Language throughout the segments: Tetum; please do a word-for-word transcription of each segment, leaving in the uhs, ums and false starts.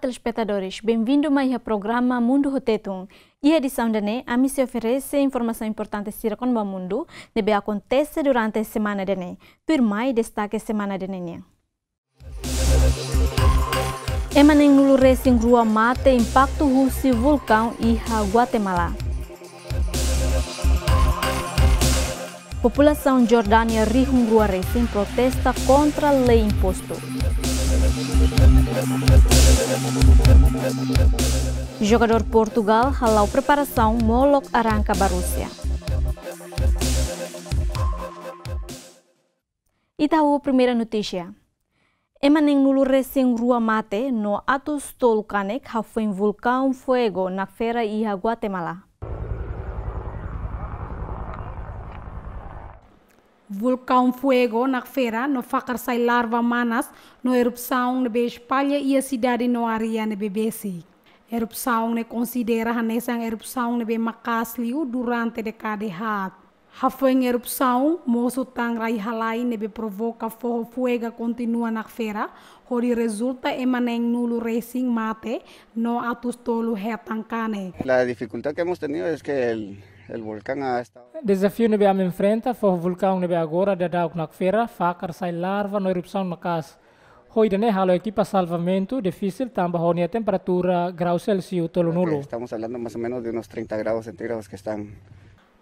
Telespetadores, benvindu mai iha programa Mundu ho Tetun. Iha edisaun ida-ne'e, ami sei oferese informasaun importante sira kona-ba mundu ne'ebé akontese durante semana ida-ne'e. Tuirmai destake semana ida-ne'e nian. Ema neenulu resin rua mate impaktu husi vulkaun iha Guatemala. Populasaun Jordánia rihun rua resin protesta kontra lei impostu. Jogadór Portugál hala'o preparasaun molok arranka ba Rúsia. Ita hahú primeira notísia. Ema neenulu resin rua mate no atus tolu kanek hafoin vulkaun Fuego nakfera iha Guatemala. Vulkaun Fuego nakfera no fakar sai larva manas no erupsaun ne'ebé espalla iha sidade no área ne'ebé besik. Erupsaun ne'e konsidera hanesan erupsaun ne'ebé maka'as liu durante dékada haat. Hafoin erupsaun, mosu tan rai-halai ne'ebé provoka foho fuega kontinua nakfera, hodi rezulta ema neenulu resin mate no atus tolu hetan kanek. La dificultad que hemos tenido es que el, el volcán ha estado... Dezafiu ne'ebé ami enfrenta, foho vulkaun ne'ebé agora daudauk nakfera, fakar sai larva no erupsaun maka'as. Ho ida-ne'e halo ekipa salvamentu difisil tanba ho nia temperatura grau Celsius tolunulu. Estamos hablando más o menos de unos treinta grados centígrados que están.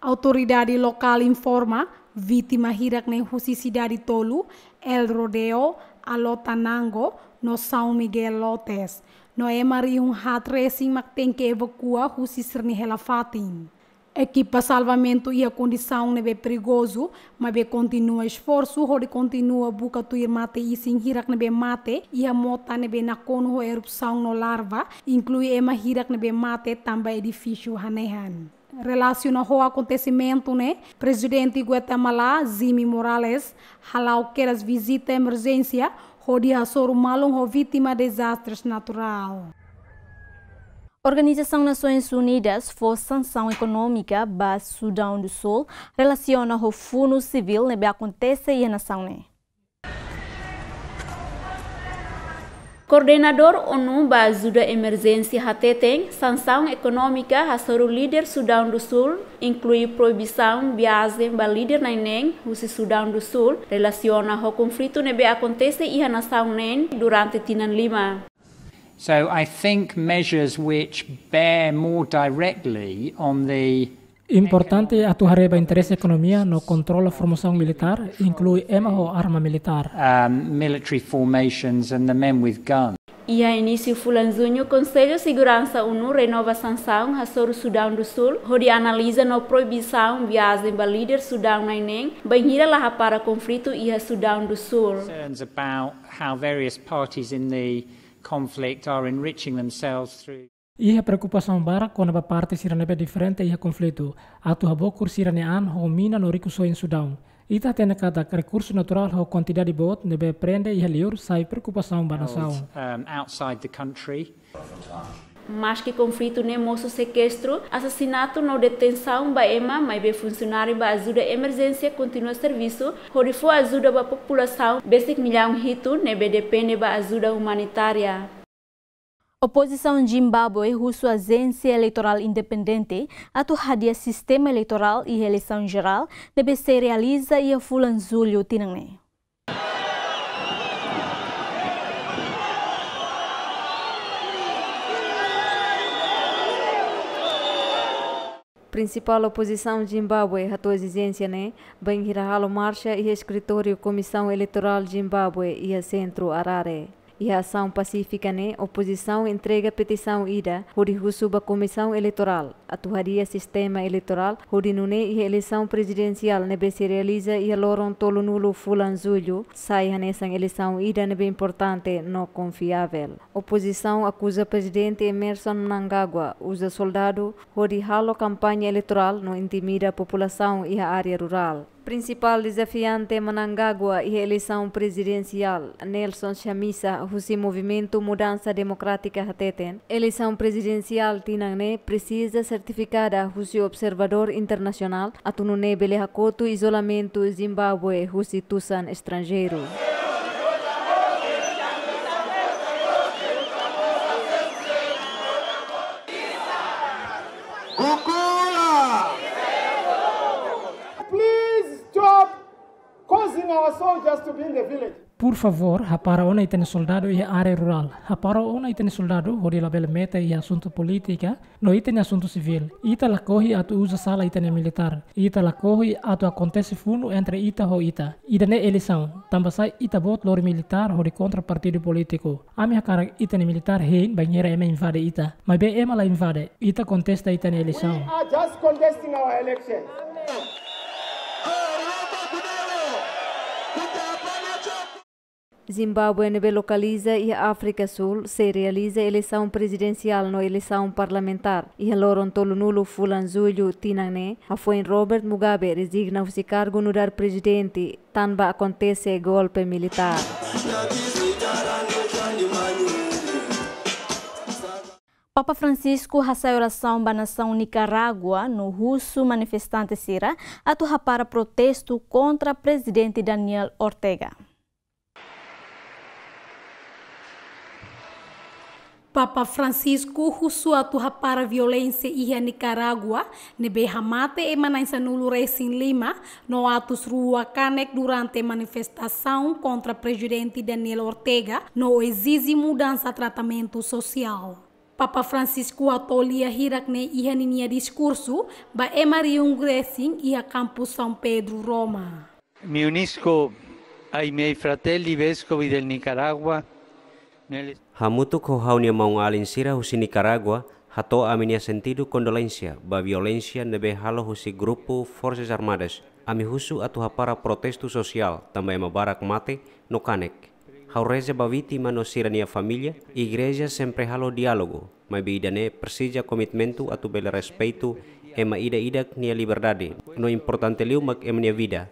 Autoridade lokál informa, vítima hirak-ne'e husi sidade tolu, El Rodeo, Alotenango, no São Miguel López. No ema rihun haat resin mak tenke evakua husi sira-nia hela fatin. Ekipa salvamentu iha kondisaun ne'ebé perigozu, maibé kontinua esforsu hodi kontinua buka tuir mate-isin hirak ne'ebé mate iha mota ne'ebé nakonu ho erupsaun no larva, inklui ema hirak ne'ebé mate tanba edifísiu hanehan. Relasiona ho akontesimentu ne'e, Prezidente Guatemala, Jimmy Morales, hala'o kedas vizita emerjénsia, hodi hasoru malu ho vítima dezastres naturál. Organizasaun Nasoins Unidas fó sansaun ekonómika ba Sudaun du Sul relasiona ho funu sivíl ne'ebé akontese iha nasaun ne'e. Koordenadór ONU ba ajuda emerjénsia hateten, sansaun ekonómika hasoru líder Sudaun du Sul, inklui proibisaun viajen ba líder na'in-neen husi Sudaun du Sul, relasiona ho konflitu ne'ebé akontese iha nasaun neen durante tinan lima. So I think measures which bear more directly on the Importante atu haree ba interese ekonomia no kontrola formasaun militár, inklui ema ho arma militár. Um, military formations and the men with guns. Iha inísiu fulan Juñu, Konsellu Seguransa ONU renova sansaun hasoru Sudaun du Sul, hodi analiza no proibisaun viajen ba líder Sudaun na'in-neen, bainhira la hapara konflitu iha Sudaun du Sul. Concerns about how various parties in the conflict are enriching themselves through Iha preokupasaun barak kona-ba parte sira ne'ebé diferente iha konflitu, atu habokur sira-nia an ho mina no rikusoin Sudaun. Ita hatene katak rekursu naturál ho kuantidade boot ne'ebé prende iha liur sai preokupasaun ba nasaun. Um, outside the country. Maski konflitu ne'e mosu sekestru, asasinatu no detensaun ba ema, maibé funsionáriu ba ajuda emerjénsia kontinua servisu, hodi fó ajuda ba populasaun besik millaun hitu ne'ebé depende ba ajuda umanitária. Opozisaun Zimbábue husu ajénsia eleitorál independente atu hadi'a sistema eleitorál iha eleisaun jerál ne'ebé sei realiza iha fulan Jullu tinan ne'e. Prinsipál opozisaun Zimbábue hato'o ezijénsia ne'e bainhira halo marxa iha eskritóriu Komisaun Eleitorál Zimbábue iha sentru Harare. Iha asaun pasífika ne'e, opozisaun entrega petisaun ida hodi husu ba Komisaun Eleitorál atu hadi'a sistema eleitorál hodi nune'e iha eleisaun prezidensiál ne'ebé sei realiza iha loron tolunulu fulan Jullu sai hanesan eleisaun ida ne'ebé importante no konfiavel. Opozisaun akuza Prezidente Emmerson Mnangagwa uza soldadu hodi halo kampaña eleitorál no intimida populasaun iha área rurál. Prinsipál dezafiante Mnangagwa iha eleisaun prezidensiál, Nelson Chamisa, husi Movimentu Mudansa Demokrátika hateten, eleisaun prezidensiál tinan ne'e presiza sertifikada husi observadór internasionál atu nune'e bele hakotu izolamentu Zimbábue husi tusan estranjeiru. Bukola! Please stop causing our soldiers to be in the village. Por favór, hapara ona ita-nia soldadu iha área rurál. Hapara ona ita-nia soldadu hodi labele mete iha asuntu polítika no ita-nia asuntu sivíl. Ita lakohi atu uza sala ita-nia militár. Ita lakohi atu akontese funu entre ita ho ita. Ida-ne'e eleisaun, tanba sá ita-boot lori militár hodi kontra partidu polítiku. Ami hakarak ita-nia militár hein bainhira ema invade ita. Maibé ema la invade, ita kontesta ita-nia eleisaun. We are just contesting our election. Zimbábue ne'ebé lokaliza iha Áfrika Súl, sei realiza eleisaun prezidensiál no eleisaun parlamentár iha loron tolunulu fulan Jullu tinan ne'e, hafoin Robert Mugabe rezigna husi kargu nu'udar prezidente, tanba akontese golpe militár. Papa Francisco hasai orasaun ba nasaun Nikarágua no husu manifestante sira atu hapara protestu kontra Prezidente Daniel Ortega. Papa Francisco husu atu hapara violénsia iha Nikarágua, ne'ebé hamate ema na'in sanulu resin lima no atus rua kanek durante manifestasaun kontra Prezidente Daniel Ortega no ezije mudansa tratamentu sosiál. Papa Francisco hato'o lia hirak-ne'e iha ninia diskursu ba ema rihun resin iha kampus São Pedro, Roma. Mi unisco ai miei fratelli vescovi del Nicaragua nel... Hamutuk ho ha'u-nia maun-alin sira husi Nikarágua, hato'o ami-nia sentidu kondolénsia ba violénsia ne'ebé halo husi grupu Forsas Armadas. Ami husu atu hapara protestu sosiál, tanba ema barak mate no kanek. Ha'u reza ba vítima no sira-nia família. Igreja sempre halo diálogu, maibé ida-ne'e presiza komitmentu atu bele respeitu ema ida-idak nia liberdade, no importante liu mak ema nia vida.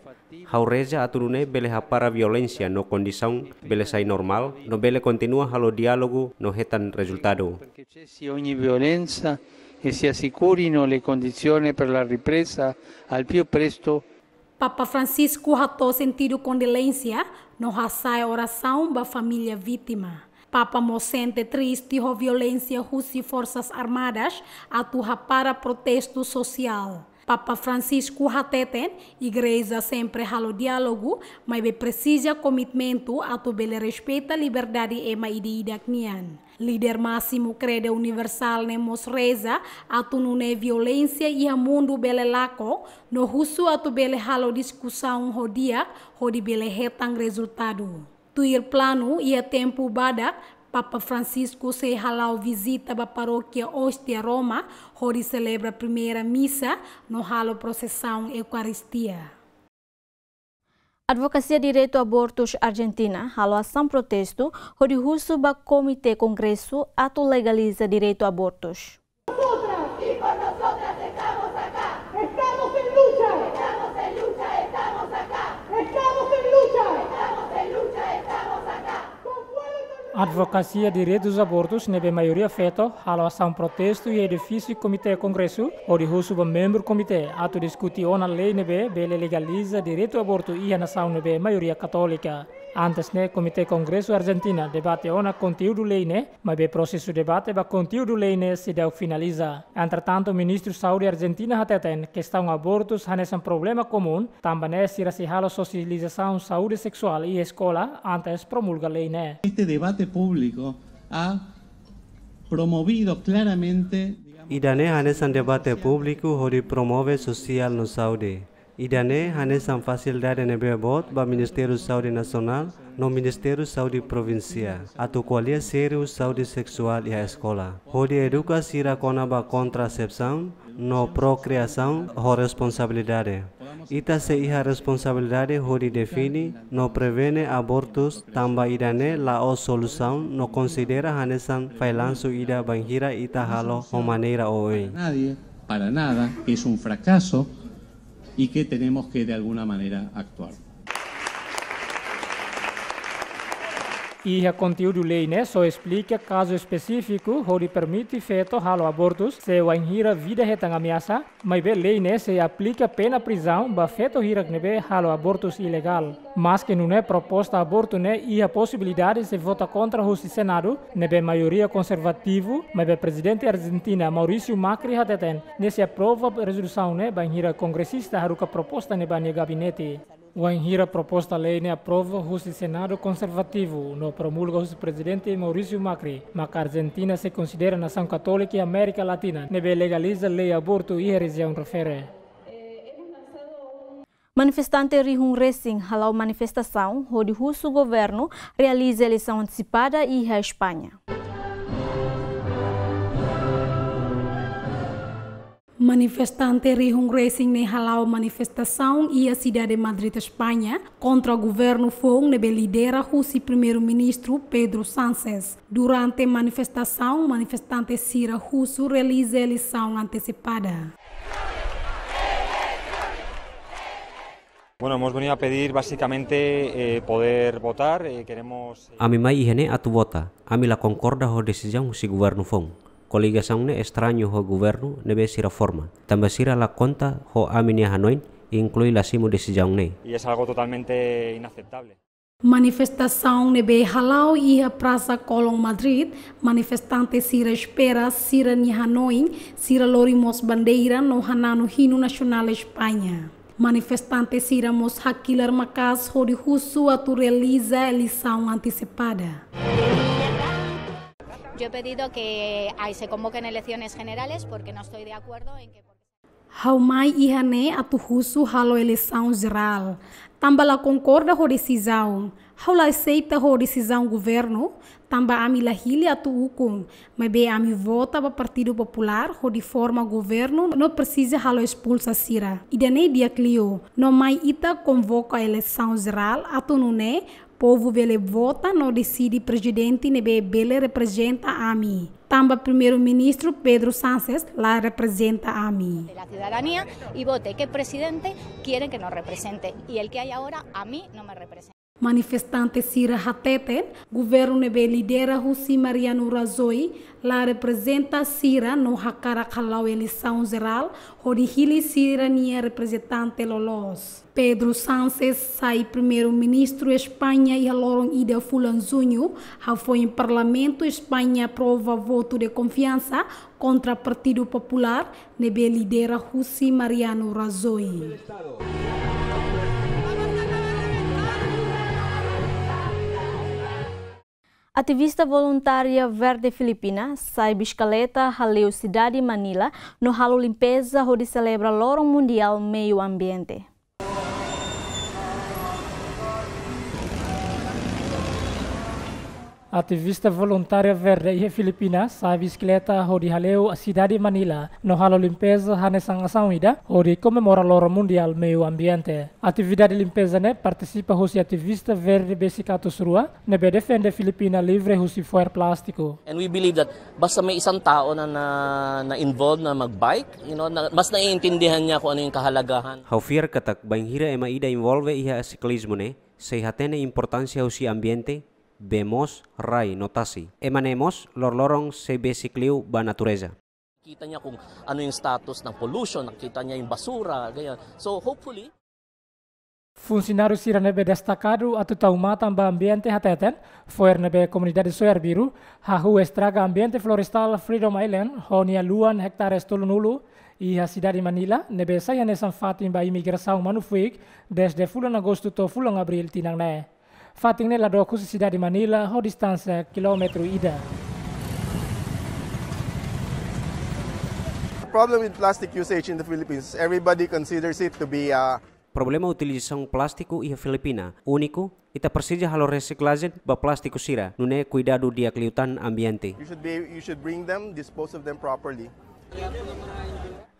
Ha'u reza atu nune'e bele hapara violénsia no kondisaun bele sai normál, no bele kontinua halo diálogu no hetan rezultadu. Perché cessi ogni violenza e si assicurino le condizioni per la ripresa al più presto. Papa Francisco hato'o sentidu kondolénsia no hasai orasaun ba família vítima. Papa mós sente triste ho violénsia husi Forsas Armadas atu hapara protestu sosiál. Papa Francisco hateten, Igreja sempre halo diálogu, maibé presiza komitmentu atu bele respeita liberdade ema ida-idak nian. Líder másimu Kredu Universál ne'e mós reza atu nune'e violénsia iha mundu bele lakon, no husu atu bele halo diskusaun ho di'ak hodi bele hetan rezultadu. Tuir planu, iha tempu badak, Papa Francisco sei hala'o vizita ba Parókia Óstia, Roma, hodi selebra primeira misa no halo prosesaun Eukaristia. Advokasia Direitu Abortus Arjentina halo asaun protestu hodi husu ba Komité Kongresu atu legaliza direitu abortus. Nosotras y por nosotras estamos acá. Estamos en lucha. Estamos en lucha, estamos acá. Estamos en lucha. Estamos en lucha, estamos acá. Advokasia Direitus Abortus ne'ebé maioria feto halo asaun protestu iha edifísiu Komité Kongresu, hodi husu ba membru komité atu diskuti ona lei ne'ebé bele legaliza direitu abortu iha nasaun ne'ebé maioria katólika. Antes ne'e, Komité Kongresu Arjentina debate ona konteúdu lei ne'e, maibé prosesu debate ba konteúdu lei ne'e seidauk finaliza. Entretantu, Ministru Saúde Arjentina hateten kestaun abortus hanesan problema komún, tanba ne'e sira sei halo sosializasaun saúde seksuál iha eskola antes promulga lei ne'e. Este debate público ha promovido claramente, digamos... Ida-ne'e hanesan debate públiku hodi promove sosiál no saúde. Ida-ne'e hanesan fasilidade ne'ebé boot ba Ministériu Saúde Nasionál no Ministériu Saúde Provinsiál atu ko'alia sériu saúde seksuál iha eskola, hodi eduka sira kona-ba kontrasesaun no prokriasaun ho responsabilidade. Ita sei iha responsabilidade hodi define no prevene abortus, tanba ida-ne'e la'ós solusaun no konsidera hanesan fallansu ida bainhira ita halo ho maneira oioin. Nadie, para nada, que es un fracaso y que tenemos que de alguna manera actuar. Iha konteúdu lei ne'e só esplika kazu espesífiku hodi permite feto halo abortus se wainhira vida hetan ameasa, maibé lei ne'e sei aplika pena prizaun ba feto hirak ne'ebé halo abortus ilegál. Maske nune'e proposta abortu ne'e iha posibilidade sei vota kontra husi Senadu, ne'ebé maioria konservativu, maibé Prezidente Argentina Mauricio Macri hateten nia sei aprova rezolusaun ne'e bainhira kongresista haruka proposta ne'e ba nia gabinete. Wainhira proposta lei ne'e aprova husi Senadu konservativu no promulga husi Prezidente Mauricio Macri, maka Argentina sei konsidera nasaun katólika iha Amérika Latina ne'ebé legaliza lei abortu iha rejiaun refere. Manifestante rihun resin hala'o manifestasaun hodi husu governu realiza eleisaun antesipada iha España. Manifestante rihun resin ne'e hala'o manifestasaun iha sidade Madrid, España, kontra governu foun ne'ebé lidera husi Primeiru-Ministru Pedro Sánchez. Durante manifestasaun, manifestante sira husu realiza eleisaun antesipada. Bueno, hemos venido a pedir básicamente, eh, poder votar, eh, queremos, eh, Ami mai iha ne'e atu vota. Ami la konkorda ho desizaun husi governu foun. Koligasaun ne'e estrañu ho governu ne'ebé sira forma. Tanba sira la konta ho ami-nia hanoin, inklui la simu desizaun ne'e. Y es algo totalmente inaceptable. Manifestasaun ne'ebé hala'o iha Prasa Colón, Madrid, manifestante sira espera sira-nia hanoin, sira lori mós bandeira no hananu hinu nasionál España. Manifestante sira mós hakilar maka'as hodi husu atu realiza eleisaun antesipada. Yo he pedido que, ay, se convoquen elecciones generales porque no estoy de acuerdo en que... Ha'u mai iha ne'e atu husu halo eleisaun jerál. Tanba la konkorda ho desizaun. Ha'u la aseita ho desizaun governu, tanba ami la hili atu ukun. Maibé ami vota ba Partidu Populár hodi forma governu no presiza halo espulsa sira. Ida-ne'e di'ak liu. No mai ita konvoka eleisaun jerál atu nune'e povu bele vota no deside prezidente ne'ebé bele reprezenta ami. Tanba Primeiru-Ministru Pedro Sánchez la reprezenta ami. De la ciudadanía y vote qué presidente quieren que nos represente. Y el que hay ahora a mí no me representa. Manifestante sira hateten, governu ne'ebé lidera husi Mariano Rajoy la reprezenta sira no hakarak hala'o eleisaun jerál hodi hili sira-nia reprezentante loloos. Pedro Sánchez sai Primeiru-Ministru España iha loron ida fulan Juñu, hafoin Parlamentu España aprova votu de konfiansa kontra Partidu Populár ne'ebé lidera husi Mariano Rajoy. Ativista voluntária verde Filipina sai bisikleta haleu sidade Manila no halo limpeza hodi selebra Loron Mundiál Meiu Ambiente. Ativista voluntária verde iha Filipina sai bisikleta hodi haleu sidade Manila no halo limpeza hanesan asaun ida hodi komemora Loron Mundiál Meiu Ambiente. Atividade limpeza ne'e partisipa husi ativista verde besik atus rua ne'ebé defende Filipina livre husi fo'er plástiku. And we believe that basta may isang tao na, na, na involved na mag-bike, you know, na, mas naiintindihan niya kung ano yung kahalagahan. Ha'u fiar katak bainhira ema ida envolve iha siklizmu ne'e, sei hatene importánsia husi ambiente, bee moos, rai no tasi. Ema ne'e mós loroloron sei besik liu ba natureza. Kita niya kung ano yung status ng pollution, nakita niya yung basura, ganyan. So hopefully, Funsionáriu sira ne'ebé destakadu atu tau matan ba ambiente hateten, fo'er ne'ebé komunidade Soe Arbiru hahú estraga ambiente florestál Freedom Island ho nia luan ektares tolunulu iha sidade Manila, ne'ebé sai hanesan fatin ba imigrasaun manufuik dezde fulan Agostu to'o fulan Abríl tinan ne'e. Fatin ne'e la dook husi sidade Manila ho distánsia kilómetru ida. Problem with plastic usage in the Philippines, everybody considers it to be a... Problema utilizasaun plástiku iha Filipina úniku, ita presiza halo resiklajen ba plástiku sira, nune'e kuidadu di'ak liután ambiente. You should be, you should bring them, dispose of them properly.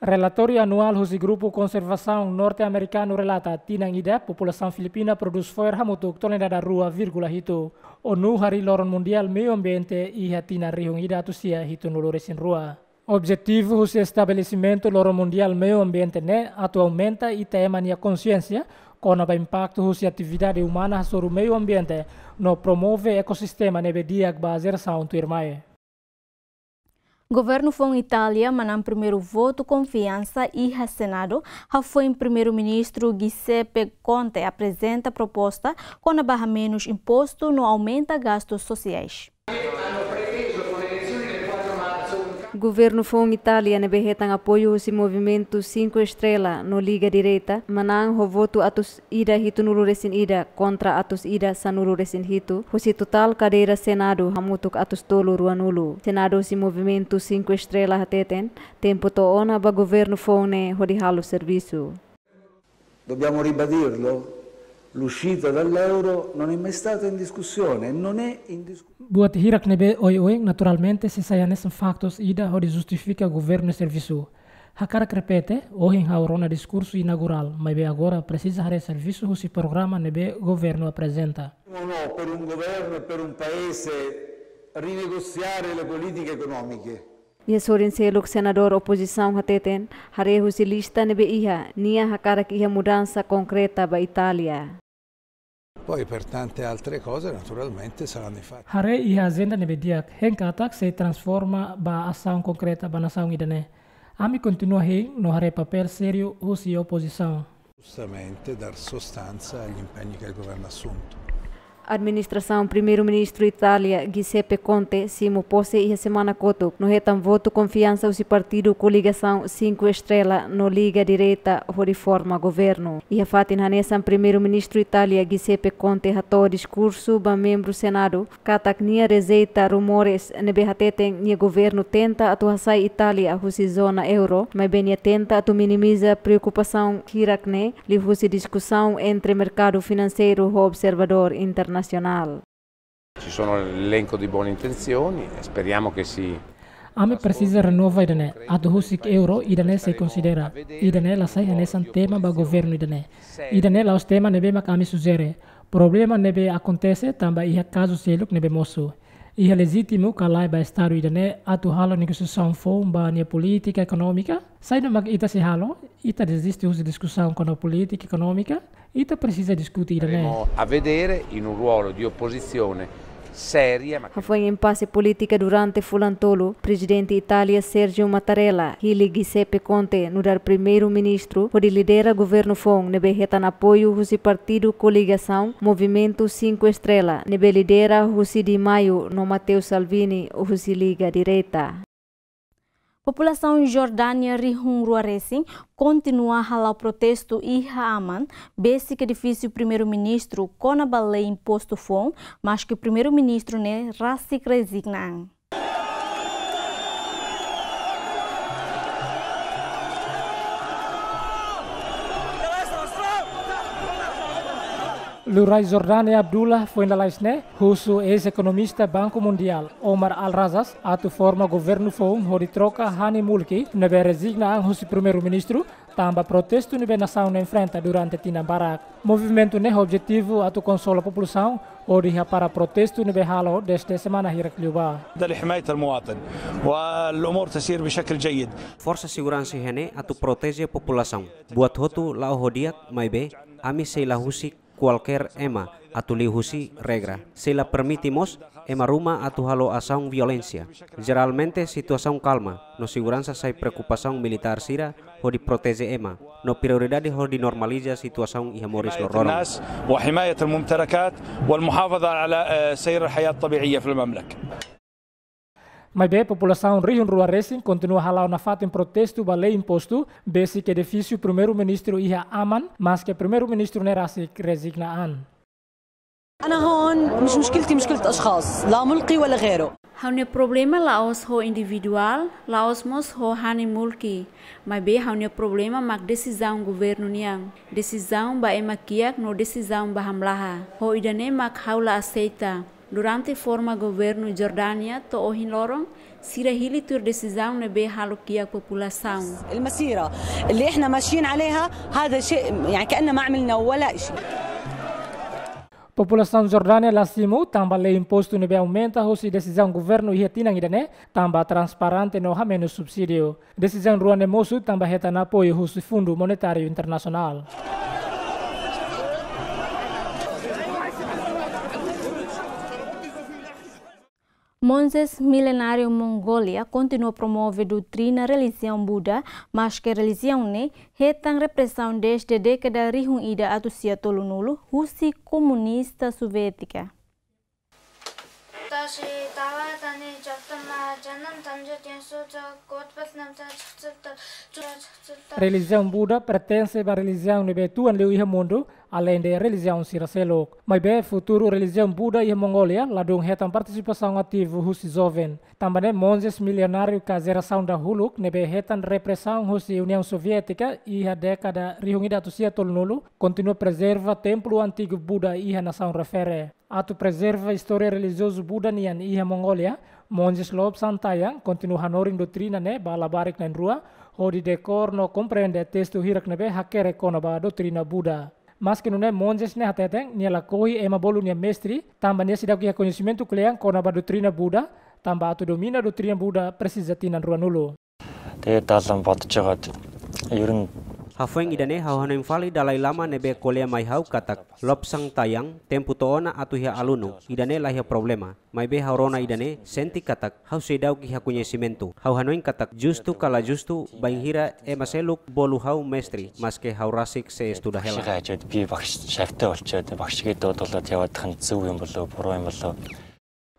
Relatóriu anuál husi Grupu Konservasaun Norte-Amerikanu relata, tinan ida populasaun Filipina prodús fo'er hamutuk tonelada rua vírgula hitu. ONU harii Loron Mundiál Meiu Ambiente iha tinan rihun ida atus sia hitunulu resin rua. Objetivu husi estabelesimentu Loron Mundiál Meiu Ambiente ne'e atu aumenta ita ema nia konsiénsia kona-ba impaktu husi atividade umana hasoru meiu ambiente no promove ekosistema ne'ebé di'ak ba jerasaun tuirmai. Governu foun Itália manán primeiru votu konfiansa iha Senadu, hafoin Primeiru-Ministru Giuseppe Conte aprezenta proposta kona-ba hamenus impostu no aumenta gastus sosiais. Governu foun Itália ne'ebé hetan apoiu husi Movimentu Cinco Estrela no Liga Direita, manán ho votu atus ida hitunulu resin ida kontra atus ida sanulu-resin-hitu, husi totál kadeira Senadu hamutuk atus tolu ruanulu. Senadu husi Movimentu Cinco Estrela hateten, tempu to'o ona ba governu foun ne'e hodi halo servisu. Dobbiamo ribadirlo, l'uscita dall'euro non è mai stata in discussione e non è in discussione. Buat hirak ne'ebé oioin naturalmente sei sai hanesan faktus ida hodi justifika governu nia servisu. Hakarak repete, ohin ha'u rona diskursu inaugurál, maibé agora presiza haree servisu husi programa ne'ebé governu aprezenta. No, per un governo e per un paese rinegoziare le politiche economiche. Iha sorin seluk, senadór opozisaun hateten, haree husi lista ne'ebé iha, nia hakarak iha mudansa konkreta ba Itália. Poi per tante altre cose naturalmente saranno i fatti. Haree iha ajenda ne'ebé di'ak, hein katak sei transforma ba asaun konkreta ba nasaun ida-ne'e. Ami kontinua hein no haree papél sériu husi opozisaun. Giustamente dar sostanza agli impegni che il governo ha assunto. Administrasaun Primeiru-Ministru Itália, Giuseppe Conte, simu pose iha semana kotuk, no hetan votu konfiansa husi partidu koligasaun Cinco Estrela no Liga Direita hodi forma governu. Iha fatin hanesan, Primeiru-Ministru Itália, Giuseppe Conte, hato'o diskursu ba membru Senadu, katak nia rejeita rumores ne'ebé hateten nia governu tenta atu hasai Itália husi zona euro, maibé nia tenta atu minimiza preokupasaun hirak ne'e liuhusi diskusaun entre merkadu finanseiru ho observadór internasionál. Ci sono l'elenco di buone intenzioni, speriamo che si Ami presiza renova ida-ne'e, atu husik euro ida-ne'e sei konsidera. Ida-ne'e la sai hanesan tema ba governu ida-ne'e. Ida-ne'e la'ós tema ne'ebé mak ami sujere. Problema ne'ebé akontese tanba iha kazu seluk ne'ebé mosu. Iha lejítimu ka lae ba Estadu ida-ne'e atu halo negosiasaun foun ba nia polítika ekonómika? Saida mak ita sei halo? Ita deziste husi diskusaun kona-ba polítika ekonómika? Ita presiza diskute ida-ne'e. Staremo a vedere in un ruolo di opposizione seria, ma che Hafoin impase polítika durante fulan tolu, Prezidente Itália Sergio Mattarella hili Giuseppe Conte nu'udar Primeiru-Ministru hodi lidera governu foun ne'ebé hetan apoiu husi partidu koligasaun Movimentu Cinco Estrela ne'ebé lidera husi Di Maio no Matteo Salvini husi Liga Direita. Populasaun Jordánia rihun rua resin kontinua hala'o protestu iha Amman, besik edifísiu Primeiru-Ministru kona-ba lei impostu foun, maske Primeiru-Ministru ne'e rasik rezigna an. Liurai Jordánia Abdullah foin lalais ne'e husu eis-ekonomista Banku Mundiál, Omar Al-Razaz, atu forma governu foun hodi troka Hani Mulki ne'ebé rezigna an husi Primeiru-Ministru, tanba protestu ne'ebé nasaun ne'e enfrenta durante tinan barak. Movimentu ne'e ho objetivu atu konsola populasaun hodi hapara protestu ne'ebé halo dezde semana hirak liubá. لحماية المواطن والأمور تسير بشكل جيد. Forsa seguransa iha ne'e atu proteje populasaun. Buat hotu la'o ho di'ak, maibé ami sei la husik kualkér ema atu liu husi regra. Sei la permite mós ema ruma atu halo asaun violénsia. Jeralmente situasaun kalma, no seguransa sai preokupasaun militár sira hodi proteje ema, no prioridade hodi normaliza situasaun iha moris loroloron. الناس وحماية الممتلكات والمحافظة على، آه، سير الحياة الطبيعية في المملكة. Maibé populasaun rihun rua resin kontinua hala'o nafatin protestu ba lei impostu besik edifísiu Primeiru-Ministru iha Amman, maske Primeiru-Ministru ne'e rasik rezigna an. أنا هون مش مشكلتي مشكلة أشخاص، لا ملقي ولا غيره. Ha'u-nia problema la'ós ho individuál, la'ós mós ho Hani Mulki. Maibé ha'u-nia problema mak desizaun governu nian. Desizaun ba ema kiak no desizaun ba hamlaha. Ho ida-ne'e mak ha'u la aseita. Durante forma governu Jordánia to'o ohin loron, sira hili tuir desizaun ne'ebé halo kiak populasaun. المسيرة اللي إحنا ماشيين عليها، هذا شيء، يعني، كأننا ما عملنا ولا إشي. Populasaun Jordánia la simu tanba lei impostu ne'ebé aumenta husi desizaun governu iha tinan ida-ne'e, tanba transparente no hamenus subsídiu. Desizaun rua ne'e mosu tanba hetan apoiu husi Fundu Monetáriu Internasionál. Monjes milenáriu Mongólia kontinua promove doutrina relijiaun Buda, maske relijiaun ne'e hetan represaun dezde dékada rihun ida atus sia tolunulu husi komunista Soviétika. Relijiaun Buda pertense ba relijiaun ne'ebé tuan liu iha mundu, aleinde relijiaun sira seluk. Maibé futuru relijiaun Buda iha Mongólia ladún hetan partisipasaun ativu husi joven. Tanba ne'e monjes milenáriu ka jerasaun dahuluk ne'ebé hetan represaun husi Uniaun Soviétika iha dékada rihun ida atus sia tolunulu, kontinua prezerva templu antigu Buda iha nasaun refere. Atu prezerva istória relijiozu Buda nian iha Mongólia, monjes Lobsang Tayang kontinua hanorin doutrina ne'e ba labarik na'in-rua, hodi dekór no komprende testu hirak ne'ebé hakerek kona-ba doutrina Buda. Maske nune'e monjes ne'e hateten, nia lakohi ema bolu nia mestre, tanba nia seidauk iha koñesimentu kle'an kona-ba doutrina Buda, tanba atu domina doutrina Buda presiza tinan ruanulu. Тэгээд даалан бодож байгаад ер нь Hafoin ida-ne'e ha'u hanoin fali Dalai Lama ne'ebé ko'alia mai ha'u katak Lobsang Tayang tempu to'o ona atu iha alunu, ida-ne'e la iha problema. Maibé ha'u rona ida-ne'e sente katak ha'u seidauk iha koñesimentu. Ha'u hanoin katak justu ka la justu bainhira ema seluk bolu ha'u mestre, maske ha'u rasik sei estuda hela. Багшгаа хажууд би багш шагтай болчоод багш гээд дуудуулаад яваад хань зөв юм болоо, буруу юм болоо.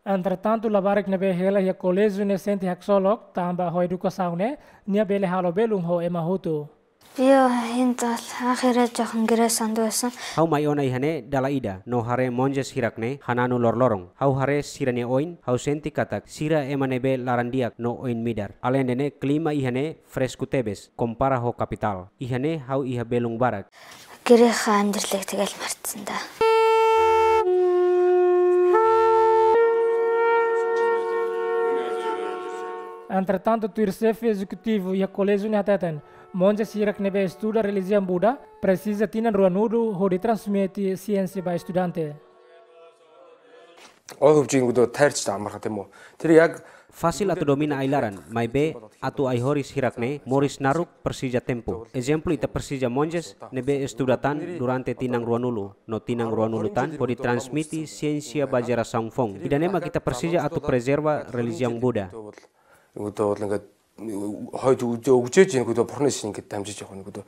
Entretantu, labarik ne'ebé hela iha koléjiu ne'e sente haksolok, tanba ho edukasaun ne'e, nia bele halo belun ho ema hotu. Joo, hinta akhirnya johan geresan dosan. Ha'u mai ona iha-ne'e dala ida, no haree monjes hirak ne'e hananu loroloron. Ha'u haree sira-nia oin, ha'u sente katak sira ema ne'ebé laran-di'ak no oin-midar. Aleinde ne'e klima iha-ne'e fresku tebes, kompara ho kapitál. Iha-ne'e ha'u iha belun barak. Гэрийнхээ амьдралыг тэгэл мартсан даа. Entretantu, tuir xefe ezekutivu iha koléjiu ne'e hateten, monjes hirak ne'ebé estuda relijiaun Buda presiza tinan ruanulu hodi transmite siénsia ba estudante. Ол хөгжингүүдөө тайрч амарха тийм үү. Тэр яг Fasil atu domina ai-laran, maibé atu ai-horis hirak ne'e moris naruk presiza tempu. Ezemplu, ita presiza monjes ne'ebé estuda tan durante tinan ruanulu, no tinan ruanulu tan hodi transmite siénsia ba jerasaun foun. Ida-ne'e mak ita presiza atu prezerva relijiaun Buda. Ингүүдөө бол ингээд хойд үгжээ үгжээж ингүүдөө бурхнаас ингээд дамжиж явах ингүүдөө.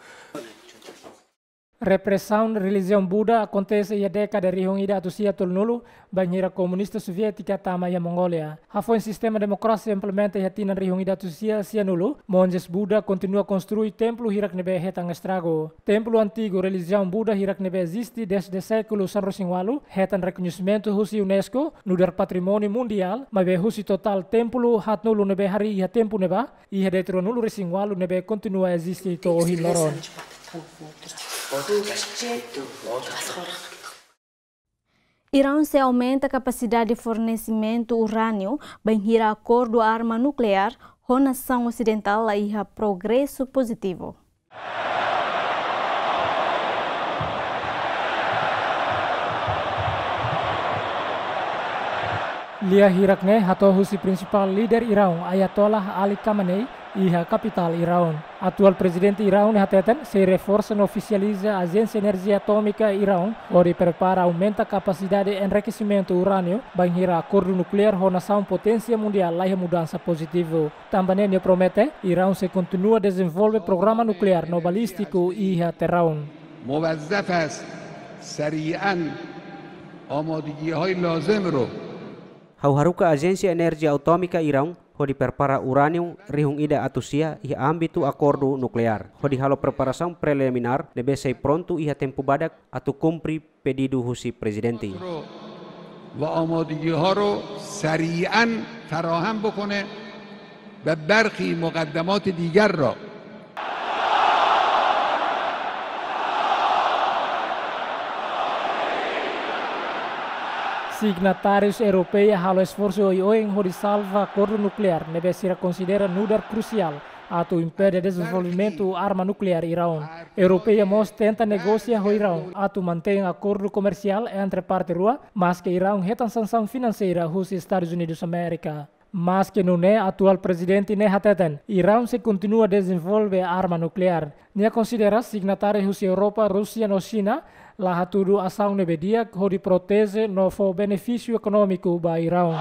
Represaun relijiaun Buda akontese iha dékada rihun ida atus sia tolunulu, bainhira komunista Soviétika tama iha Mongólia. Hafoin sistema demokrasia implementa iha tinan rihun ida atus sia sianulu, monjes Buda kontinua konstrui templu hirak ne'ebé hetan estragu. Templu antigu relijiaun Buda hirak ne'ebé eziste dezde sékulu sanulu-resin-ualu, hetan rekoñesimentu husi UNESCO nu'udar patrimóniu mundiál, maibé husi totál templu haatnulu ne'ebé harii iha tempu ne'ebá, iha de'it ruanulu-resin-ualu ne'ebé kontinua eziste to'o ohin loron. Iraun sei aumenta kapasidade fornesimentu urániu, bainhira akordu arma nukleár ho nasaun osidentál la iha progresu pozitivu. Lia hirak ne'e hato'o husi prinsipál líder Iraun, Ayatollah Ali Khamenei, iha kapitál Iraun. Atuál prezidente Iraun ne'e hateten, sei reforsa no ofisializa Ajénsia Enerjia Atómika Iraun, hodi prepara aumenta kapasidade enrikesimentu urániu, bainhira akordu nukleár ho nasaun poténsia mundiál la iha mudansa pozitivu. Tanba ne'e nia promete, Iraun sei kontinua dezenvolve programa nukleár no balístiku iha terraun. موظف است سریعاً آمادگی‌های لازم رو Ha'u haruka Ajénsia Enerjia Atómika Iraun hodi prepara urániu rihun ida atus sia iha ámbitu akordu nukleár, hodi halo preparasaun preliminár ne'ebé sei prontu iha tempu badak atu kumpre pedidu husi prezidente. و آمادگی‌ها رو سریعاً فراهم بکنه و برخی مقدمات دیگر را Signatárius europeia halo esforsu oioin hodi salva akordu nukleár ne'ebé sira konsidera nu'udar krusiál atu impede dezenvolvimentu arma nukleár Iraun. Europeia mós tenta negosia ho Iraun atu mantein akordu komersiál entre parte rua, maske Iraun hetan sansaun finanseira husi Estadus Unidus Amérika. Maske nune'e, atuál prezidente ne'e hateten, Iraun sei kontinua dezenvolve arma nukleár. Nia konsidera signatáriu husi Europa, Rúsia no Xina la hatudu asaun ne'ebé di'ak hodi proteje no fó benefísiu ekonómiku ba Iraun.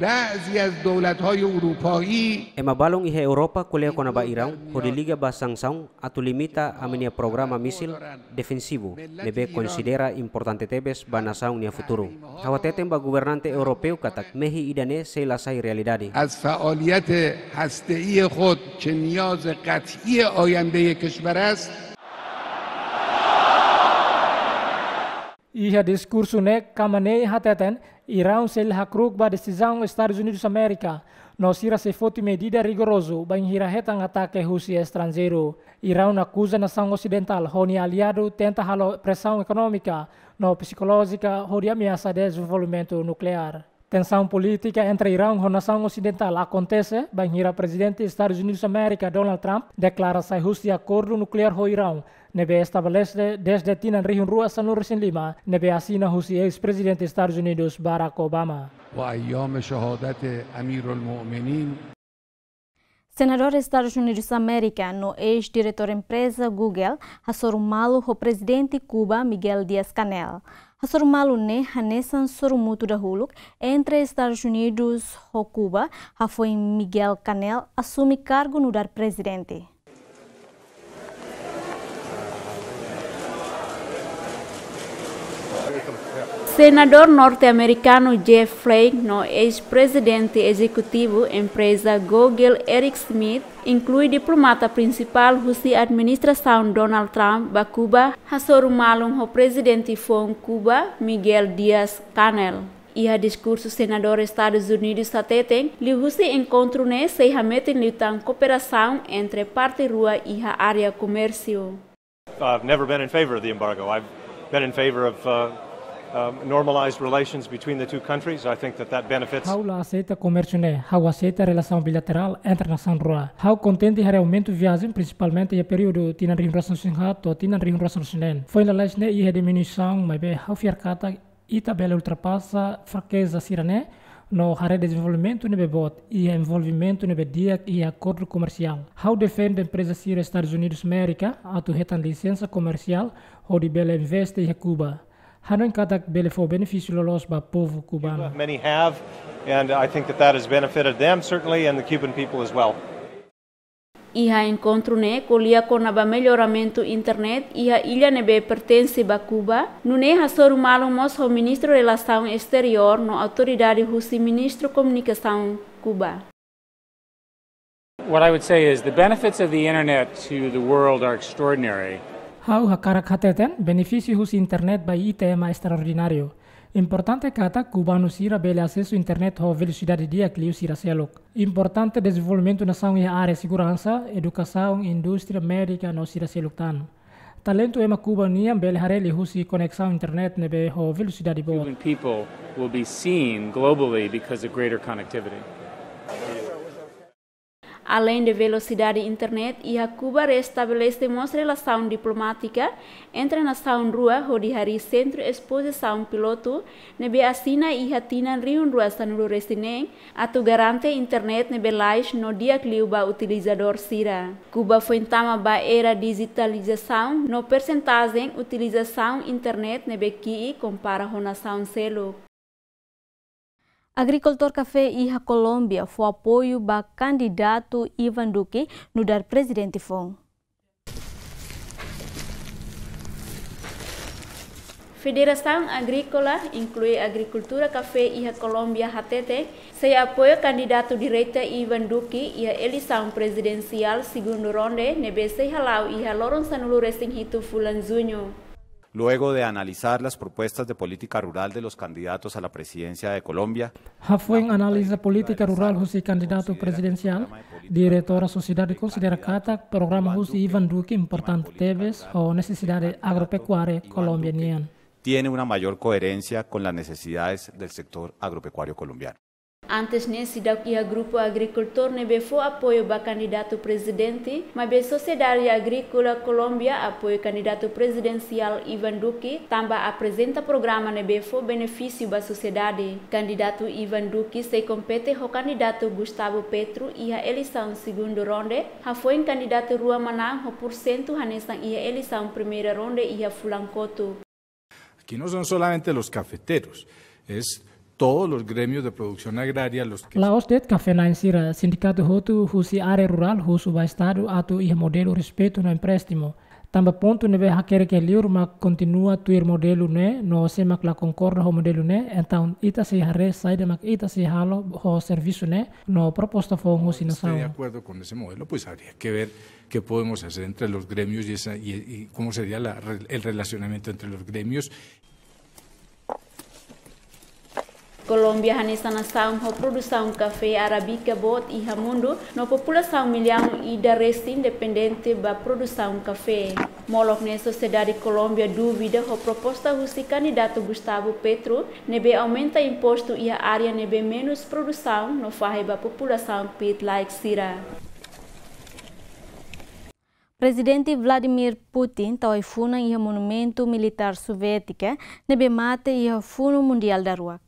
بعضی از دولت‌های اروپایی. Ema balun iha Europa ko'alia kona-ba Iraun hodi liga ba sansaun atu limita ami-nia programa mísil defensivu, ne'ebé konsidera importante tebes ba nasaun nia futuru. Ha'u hateten ba governante europeu katak mehi ida-ne'e sei la sai realidade. از فعالیت هسته‌ای خود که نیاز قطعی آیندهٔ کشور است. Iha diskursu ne'e, Khamenei hateten, Iraun sei la hakru'uk ba desizaun Estadus Unidus Amérika, no sira sei foti medida rigorozu bainhira hetan atake husi estranjeiru. Iraun akuza nasaun osidentál ho nia aliadu tenta halo presaun ekonómika no psikolójika hodi ameasa dezenvolvimentu nukleár. Tensaun polítika entre Iraun ho nasaun osidentál akontese bainhira prezidente Estadus Unidus Amérika, Donald Trump, deklara sai husi akordu nukleár ho Iraun, ne'ebé estabelese dezde tinan rihun rua sanulu-resin-lima, ne'ebé asina husi eis-prezidente Estadus Unidus, Barack Obama. و ایام شهادت امیرالمؤمنین. Senadór Estadus Unidus Amérika no eis-diretór empreza Google hasoru malu ho prezidente Kuba, Miguel Díaz-Canel. Hasoru malu ne'e hanesan sorumutu dahuluk entre Estadus Unidus ho Kuba, hafoin Miguel Canel asume kargu nu'udar prezidente. Senadór norte-amerikanu Jeff Flake no eis-prezidente ezekutivu empreza Google, Eric Schmidt, inklui diplomata prinsipál husi administrasaun Donald Trump ba Kuba, hasoru malu ho prezidente foun Kuba, Miguel Díaz-Canel. Iha diskursu, senadór Estadus Unidus hateten, liuhusi enkontru ne'e sei hametin liután kooperasaun entre parte rua iha área komérsiu. I've never been in favor of the embargo. I've been in favor of, uh, um, normalized relations between the two countries. I think that that benefits. Ha'u la aseita komérsiu ne'e, ha'u aseita relasaun bilaterál entre nasaun rua. Ha'u kontente haree aumentu viajen, prinsipalmente iha períodu tinan rihun rua sanulu-resin-haat to'o tinan rihun rua sanulu-resin-neen. Foin lalais ne'e iha diminuisaun, maibé ha'u fiar katak ita bele ultrapasa frakeza sira-ne'e no haree dezenvolvimentu ne'ebé boot iha envolvimentu ne'ebé di'ak iha akordu komersiál. Ha'u defende empreza sira Estadus Unidus Amérika atu hetan lisensa komersiál hodi bele investe iha Kuba. Hanoin katak bele fó benefísiu loloos ba povu kubanu. Many have, and I think that that has benefited them, certainly, and the Cuban people as well. Iha enkontru ne'e ko'alia kona-ba melloramentu internet iha illa ne'ebé pertense ba Kuba, nune'e hasoru malu mós ho Ministru Relasaun Exteriór no autoridade husi Ministru Komunikasaun Kuba. What I would say is the benefits of the internet to the world are extraordinary. Ha'u hakarak hateten, benefísiu husi internet ba ita ema estraordináriu. Importante katak kubanu sira bele asesu internet ho velosidade di'ak liu sira seluk. Importante dezenvolvimentu nasaun iha área seguransa, edukasaun, indústria, médika no sira seluk tan. Talentu ema Kuba nian bele haree liuhusi koneksaun internet ne'ebé ho velosidade boot. Cuban people will be seen globally because of greater connectivity. Aleinde velosidade internet, iha Kuba restabelese mós relasaun diplomátika entre nasaun rua hodi harii sentru espozisaun pilotu ne'ebé asina iha tinan rihun rua sanulu-resin-neen atu garante internet ne'ebé lais no di'ak liu ba utilizadór sira. Kuba foin tama ba era dijitalizasaun no persentajen utilizasaun internet ne'ebé ki'ik kompara ho nasaun seluk. Agrikultór kafé iha Kolómbia fó apoiu ba kandidatu Iván Duque nu'udar prezidente foun. Federasaun Agríkola, inklui agrikultura kafé iha Kolómbia hateten, sei apoia kandidatu direta Iván Duque iha eleisaun prezidensiál segundu ronde ne'ebé sei hala'o iha loron sanulu-resin-hitu fulan Juñu. Luego de analizar las propuestas de política rural de los candidatos a la presidencia de Colombia, hafoin analiza polítika rurál husi kandidatu prezidensiál, diretora sosiedade konsidera katak programa husi Iván Duque importante tebes ho nesesidade agropekuária Kolómbia nian. Tiene una mayor coherencia con las necesidades del sector agropecuario colombiano. Antes ne'e seidauk iha grupu agrikultór ne'ebé fó apoiu ba kandidatu prezidente, maibé Sosiedade Agríkola Kolómbia apoiu kandidatu prezidensiál Iván Duque, tanba aprezenta programa ne'ebé fó benefísiu ba sosiedade. Kandidatu Iván Duque sei kompete ho kandidatu Gustavo Petro iha eleisaun segundu ronde, hafoin kandidatu rua manán ho pursentu hanesan iha eleisaun primeira ronde iha fulan kotuk. Aquí no son solamente los cafeteros, es todos los gremios de producción agraria los que... La'ós de'it kafé-na'in sira, sindikatu hotu husi área rurál husu ba Estadu atu iha modelu respeitu no empréstimu. Tanba pontu ne'ebé hakerek iha liur mak kontinua tuir modelu ne'e, no sé mak la konkorda ho modelu ne'e, entaun ita sei haree saida mak ita sei halo ho servisu ne'e, no proposta foun husi nasaun. De acuerdo con ese modelo, pues habría que ver qué podemos hacer entre los gremios y, esa, y, y cómo sería la, el relacionamiento entre los gremios. Kolómbia hanesan nasaun ho produsaun kafé arábika boot iha mundu, no populasaun millaun ida resin dependente ba produsaun kafé. Molok ne'e sosiedade Kolómbia duvida ho proposta husi kandidatu Gustavo Petro, ne'ebé aumenta impostu iha área ne'ebé menus produsaun no fahe ba populasaun pit-laek sira. Prezidente Vladimir Putin tau ai-funan iha monumentu militár soviétika ne'ebé mate iha Funu Mundiál Daruak.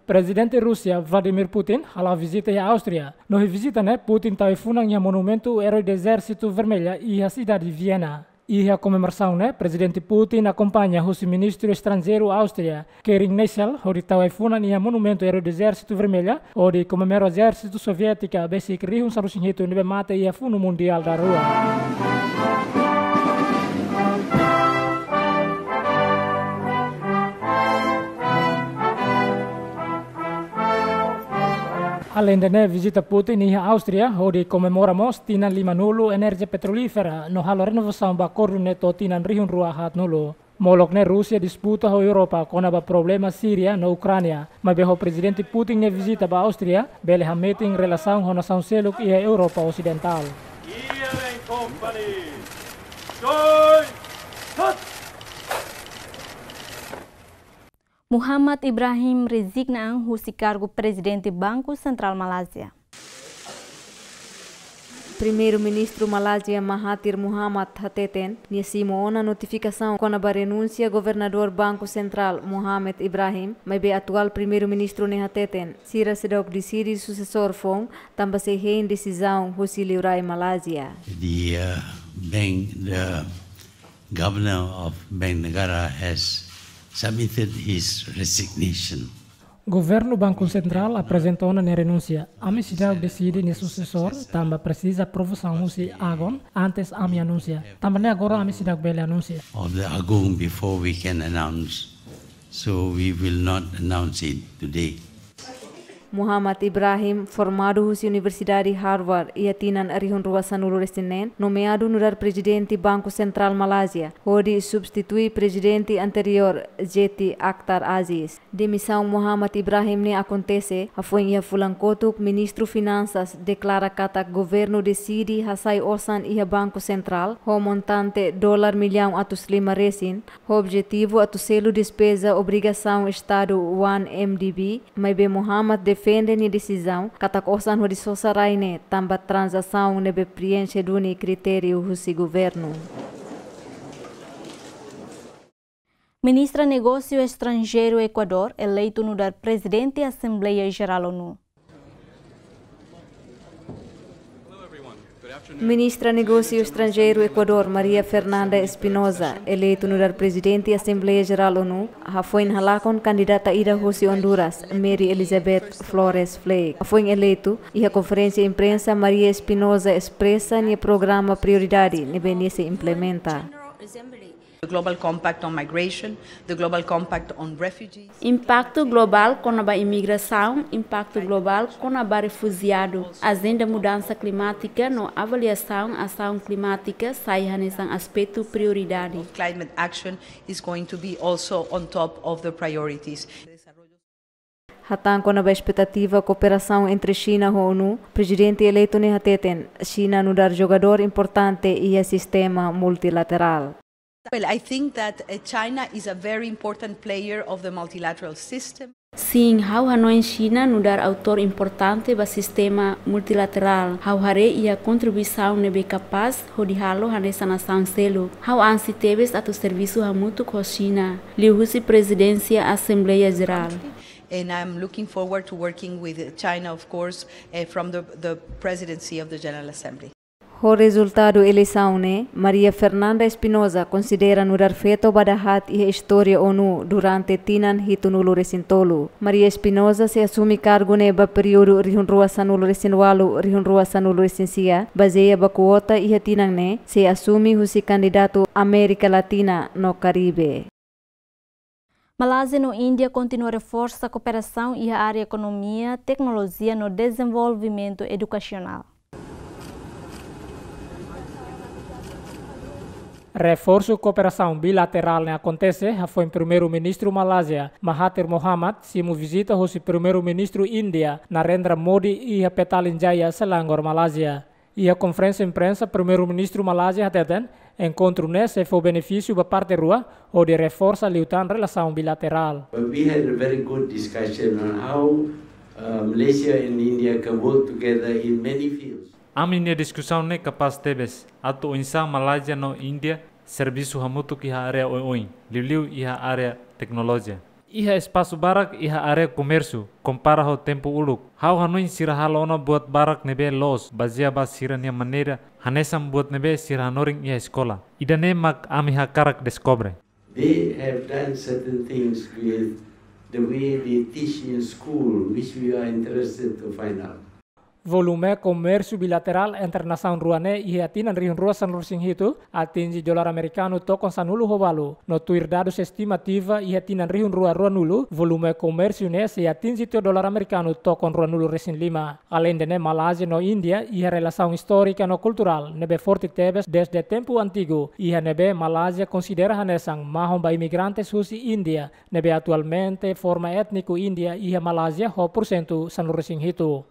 Prezidente Rúsia Vladimir Putin hala'o vizita iha Áustria. No iha vizita ne'e Putin tau ai-funan iha monumentu Eroi Ezérsitu Vermellu iha sidade Viena. Iha komemorasaun ne'e, Prezidente Putin akompaña husi Ministru Estranjeiru Áustria, Kerin Neischel, hodi tau ai-funan iha monumentu Eroi Ezérsitu Vermellu, hodi komemora ezérsitu soviétika besik rihun sanulu-resin-hitu ne'ebé mate iha Funu Mundiál Daruak. Aleinde ne'e, vizita Putin iha Áustria hodi komemora mós tinan limanulu enerjia petrolífera no halo renovasaun ba akordu ne'e to'o tinan rihun rua haatnulu. Molok ne'e Rúsia disputa ho Europa kona-ba problema Síria no Ukránia, maibé ho Prezidente Putin nia vizita ba Áustria bele hametin relasaun ho nasaun seluk iha Europa Osidentál. Muhammad Ibrahim rezigna an husi kargu Prezidente Banku Sentrál Malázia. Primeiru-Ministru Malázia Mahathir Muhammad hateten, nia simu ona notifikasaun kona-ba renúnsia Governadór Banku Sentrál Muhammad Ibrahim, maibé atuál Primeiru-Ministru ne'e hateten, sira seidauk deside susesór foun, tanba sei hein desizaun husi liurai Malázia. The uh, bank, the governor of Bank Negara has submitted his resignation. Governu Banku Sentrál aprezenta ona nia renúnsia. Ami seidauk deside nia susesór, tanba presiza aprovasaun husi Agung, antes ami anunsia. Tanba ne'e agora ami seidauk bele anunsia. Of the Agung before we can announce. So we will not announce it today. Muhammad Ibrahim, formadu husi Universidade Harvard iha tinan rihun rua sanulu-resin-neen, nomeadu nu'udar Prezidente Banku Sentrál Malázia, hodi substitui prezidente anteriór Zeti Akhtar Aziz. Demisaun Muhammad Ibrahim ne'e akontese hafoin iha fulan kotuk Ministru Finansas deklara katak governu deside hasai osan iha Banku Sentrál ho montante dolar millaun atus lima resin, ho objetivu atu selu despeza obrigasaun Estadu one M D B, maibé Muhammad defende nia desizaun katak osan hodi sosa rai ne'e tanba tranzasaun ne'ebé preenxe duni kritériu husi governu. Ministra Negósiu Estranjeiru Ekuadór eleitu nu'udar Prezidente Asembleia Jerál ONU. Ministra Negósiu Estranjeiru Ekuadór, Maria Fernanda Espinosa, eleitu nu'udar Prezidente Asembleia Jerál ONU, hafoin halakon kandidata ida husi Honduras, Mary Elizabeth Flores Flake. Hafoin eleitu, iha konferénsia imprensa, Maria Espinosa espresa nia programa prioridade ne'ebé nia sei implementa. The Global Compact on Migration, the Global Compact on Refugees. Impaktu globál kona-ba imigrasaun, impaktu globál kona-ba refujiadu, ajenda mudansa klimátika no avaliasaun asaun klimátika sai hanesan aspetu prioridade. Climate action is going to be also on top of the priorities. Hatán kona-ba espetativa kooperasaun entre Xina ho ONU, Prezidente eleitu ne'e hateten, Xina nu'udar jogadór importante iha sistema multilaterál. Well, I think that uh, China is a very important player of the multilateral system. Sin, ha'u hanoin Xina nu'udar atór importante ba sistema multilaterál. Ha'u haree iha kontribuisaun ne'ebé kapás hodi halo hanesan nasaun seluk. Ha'u ansi tebes atu servisu hamutuk ho Xina, liuhusi Prezidénsia Asembleia Jerál. And I'm looking forward to working with China, of course, uh, from the, the presidency of the General Assembly. Ho rezultadu eleisaun ne'e, Maria Fernanda Espinosa konsidera nu'udar feto ba dahaat iha istória ONU durante tinan hitunulu-resin-tolu. Maria Espinosa sei asume kargu ne'e ba períodu rihun rua sanulu-resin-ualu, rihun rua sanulu-resin-sia, bazeia ba kuota iha tinan ne'e, sei asume husi kandidatu Amérika Latina no Karibe. Malázia no Índia kontinua reforsa kooperasaun iha área ekonomia, teknolojia no dezenvolvimentu edukasionál. Reforsu kooperasaun bilaterál ne'e akontese hafoin Primeiru-Ministru Malázia, Mahathir Mohamad, simu vizita hosi Primeiru-Ministru Índia, Narendra Modi, iha Petaling Jaya, Selangor, Malázia. Iha konferénsia imprensa, Primeiru-Ministru Malázia hateten, enkontru ne'e sei fó benefísiu ba parte rua, hodi reforsa liután relasaun bilaterál. But we had a very good discussion on how uh, Malaysia and India can work together in many fields. Ami-nia diskusaun ne'e kapás tebes, atu oinsá Malázia no Índia servisu hamutuk iha área oioin, liuliu iha área teknolojia. Iha espasu barak iha área komérsiu, kompara ho tempu uluk. Ha'u hanoin sira halo ona buat barak ne'ebé loos, bazeia ba sira-nia maneira, hanesan buat ne'ebé sira hanorin iha eskola. Ida-ne'e mak ami hakarak deskobre. They have done certain things with the way they teach in school, which we are interested to find out. Volume komérsiu bilaterál entre nasaun rua ne'e iha tinan rihun rua sanulu-resin-hitu atinje dolar amerikanu tokon sanulu ho ualu. No tuir dadus estimativa iha tinan rihun rua ruanulu, volume komérsiu ne'e sei atinje to'o dolar amerikanu tokon ruanulu-resin-lima. Aleinde ne'e, Malázia no Índia iha relasaun istórika no kulturál ne'ebé forte tebes dezde tempu antigu, iha ne'ebé Malázia konsidera hanesan mahon ba imigrantes husi Índia, ne'ebé atualmente forma étniku Índia iha Malázia ho pursentu sanulu-resin-hitu.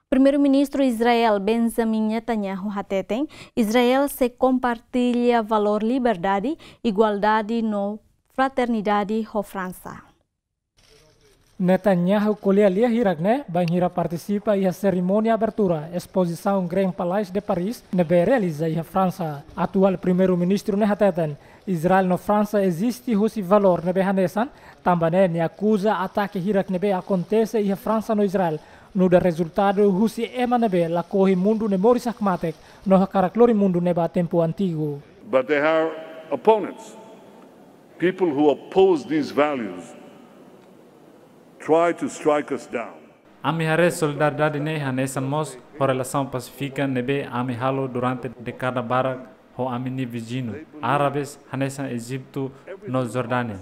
Primeiru-Ministru Israel Benjamin Netanyahu hateten, Israel sei kompartilla valór liberdade, igualdade no fraternidade ho Fransa. Netanyahu ko'alia lia hirak-ne'e bainhira partisipa iha serimónia abertura espozisaun Grand Palais de Paris ne'ebé realiza iha Fransa. Atuál Primeiru-Ministru ne'e hateten, Israel no Fransa eziste husi valór ne'ebé hanesan, tanba ne'e nia akuza atake hirak ne'ebé akontese iha Fransa no Israel nu'udar rezultadu husi ema ne'ebé lakohi mundu ne'e moris hakmatek no hakarak lori mundu ne'e ba tempu antigu. But they are opponents. People who oppose these values try to strike us down. Ami haree solidariedade ne'e hanesan mós ho relasaun pasífika ne'ebé ami halo durante dékada barak ho ami-nia viziñu árabes hanesan Ejitu no Jordánia.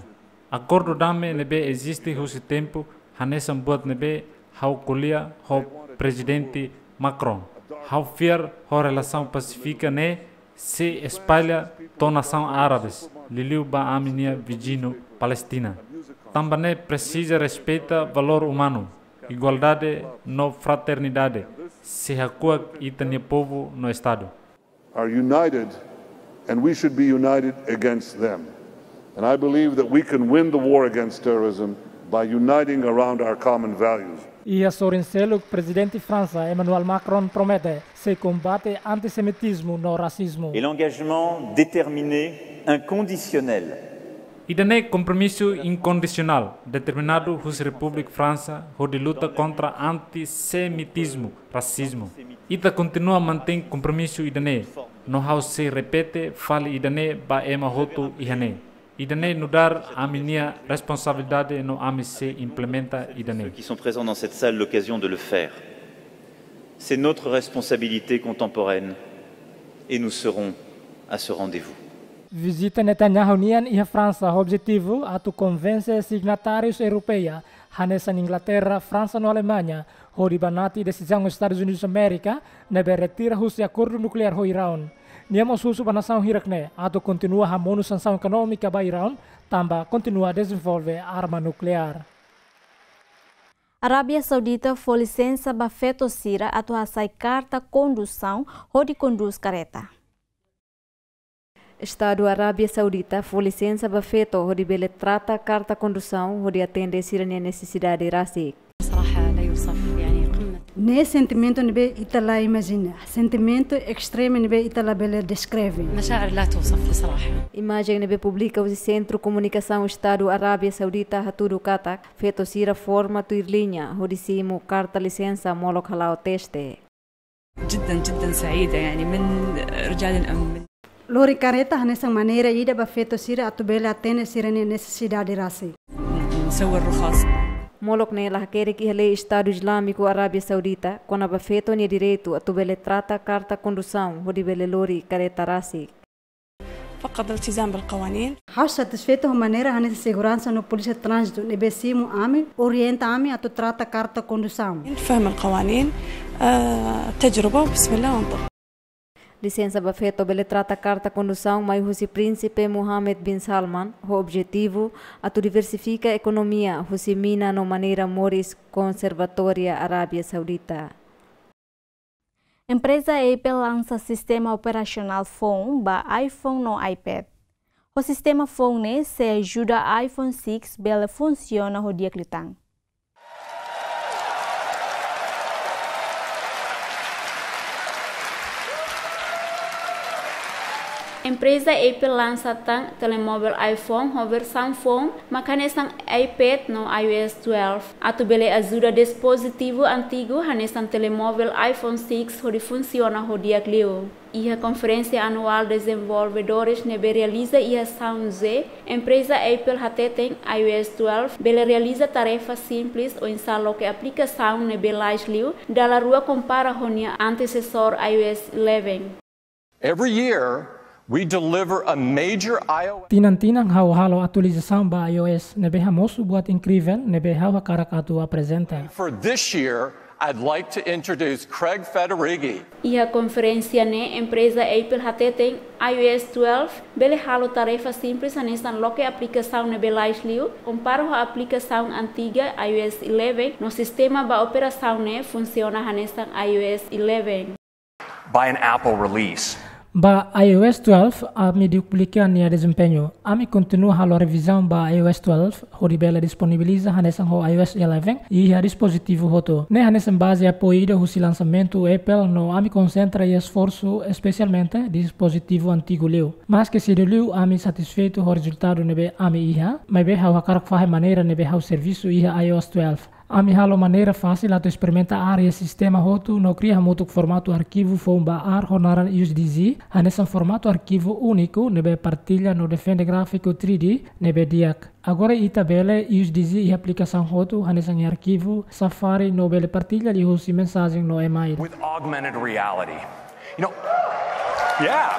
Akordu dame ne'ebé eziste husi tempu hanesan buat ne'ebé ha'u ko'alia ho Prezidente Macron. Ha'u fiar ho relasaun pasífika ne'e sei espalla to'o nasaun árabes, liuliu ba ami-nia viziñu Palestina. Tanba ne'e presiza respeita valór umanu, igualdade no fraternidade, sei hakuak ita-nia povu no Estadu. Are united, and we should be united against them. And I believe that we can win the war against terrorism by uniting around our common values. Iha sorin seluk, Prezidente Fransa Emmanuel Macron promete sei kombate antisemitizmu no rasizmu. Et l'engagement déterminé, inconditionnel. Ida-ne'e kompromisu inkondisionál determinadu husi Repúblika Fransa hodi luta kontra antisemitizmu, rasizmu. Ita kontinua mantein kompromisu ida-ne'e, no ha'u sei repete fali ida-ne'e ba ema hotu iha ne'e. Ida-ne'e nu'udar ami-nia responsabilidade no ami sei implementa ida-ne'e. Ceux qui sont présents dans cette salle l'occasion de le faire. C'est notre responsabilité contemporaine et nous serons à ce rendez-vous. Vizita Netanyahu nian iha Fransa ho objetivu atu konvense signatárius europeia, hanesan Inglaterra, Fransa no Alemanha, hodi banati desizaun Estadus Unidus Amérika ne'ebé retira husi akordu nukleár ho Iraun. Nia mós husu ba nasaun hirak-ne'e atu kontinua hamonu sansaun ekonómika ba Iraun, tanba kontinua dezenvolve arma nukleár. Arábia Saudita fó lisensa ba feto sira atu hasai karta kondusaun hodi kondús kareta. Estadu Arábia Saudita fó lisensa ba feto hodi bele trata karta kondusaun hodi atende sira-nia nesesidade rasik. صراحة لا يوصف، يعني، قمة. Ne'e sentimentu ne'ebé ita la imajina, sentimentu estremu ne'ebé ita la bele deskreve. مشاعر لا توصف بصراحة. Imajen ne'ebé publika husi Sentru Komunikasaun Estadu Arábia Saudita hatudu katak, feto sira forma tuir liña hodi simu karta lisensa molok hala'o teste. جدا جدا سعيدة، يعني، من رجال الأمن، من Lori kareta hanesan maneira ida ba feto sira atu bele atende sira-nia nesesidade rasik. نسوي الرخص. Molok ne'e la hakerek iha lei Estadu Izlámiku Arábia Saudita kona-ba feto nia direitu atu bele trata karta kondusaun hodi bele lori kareta rasik. فقط الالتزام بالقوانين. Ha'u satisfeitu ho maneira hanesan seguransa no polísia tránzitu ne'ebé simu ami, orienta ami atu trata karta kondusaun. فهم القوانين، آه، تجربة وبسم الله وانطلق. Lisensa ba feto bele trata karta kondusaun mai husi Prínsipe Mohammed bin Salman, ho objetivu atu diversifika ekonomia husi mina no maneira moris konservadora Arábia Saudita. Empreza Apple lansa sistema operasionál foun ba iPhone no iPad. Ho sistema foun ne'e sei ajuda iPhone six bele funsiona ho di'ak liután. Empreza Apple lansa tan telemovel iPhone ho versaun foun mak hanesan iPad no iOS twelve, atu bele ajuda dispozitivu antigu hanesan telemovel iPhone six hodi funsiona ho di'ak liu. Iha konferénsia anuál dezenvolvedores ne'ebé realiza iha San José, empreza Apple hateten iOS twelve bele realiza tarefa simples oinsá loke aplikasaun ne'ebé lais liu dala rua kompara ho nia antesesór iOS eleven. Every year, we deliver a major iOS. Tinan-tinan ha'u halo atualizasaun ba iOS ne'ebé hamosu buat inkrivel ne'ebé ha'u hakarak atu aprezenta. For this year, I'd like to introduce Craig Federighi. Iha konferénsia ne'e empreza Apple hateten iOS twelve bele halo tarefa simples hanesan loke aplikasaun ne'ebé lais liu, kompara ho aplikasaun antiga iOS eleven, no sistema ba operasaun ne'e funsiona hanesan iOS eleven. By an Apple release. Ba iOS twelve, ami duplika nia dezempeñu. Ami kontinua halo revizaun ba iOS twelve, hodi bele disponibiliza hanesan ho iOS eleven iha dispozitivu hotu. Ne'e hanesan baze apoiu ida husi lansamentu Apple no ami konsentra iha esforsu espesialmente dispozitivu antigu liu. Maske sedu liu ami satisfeitu ho rezultadu ne'ebé ami iha, maibé ha'u hakarak fahe maneira ne'ebé ha'u servisu iha iOS twelve. Ami halo maneira fasil atu esperimenta AR iha sistema hotu no kria hamutuk formatu arkivu foun ba AR ho naran U S D Z, hanesan formatu arkivu úniku ne'ebé partilla no defende gráfiku three D ne'ebé di'ak. Agora ita bele U S D Z iha aplikasaun hotu hanesan iha arkivu, Safari no bele partilla liuhusi mensajen no email. With augmented reality. You know, yeah.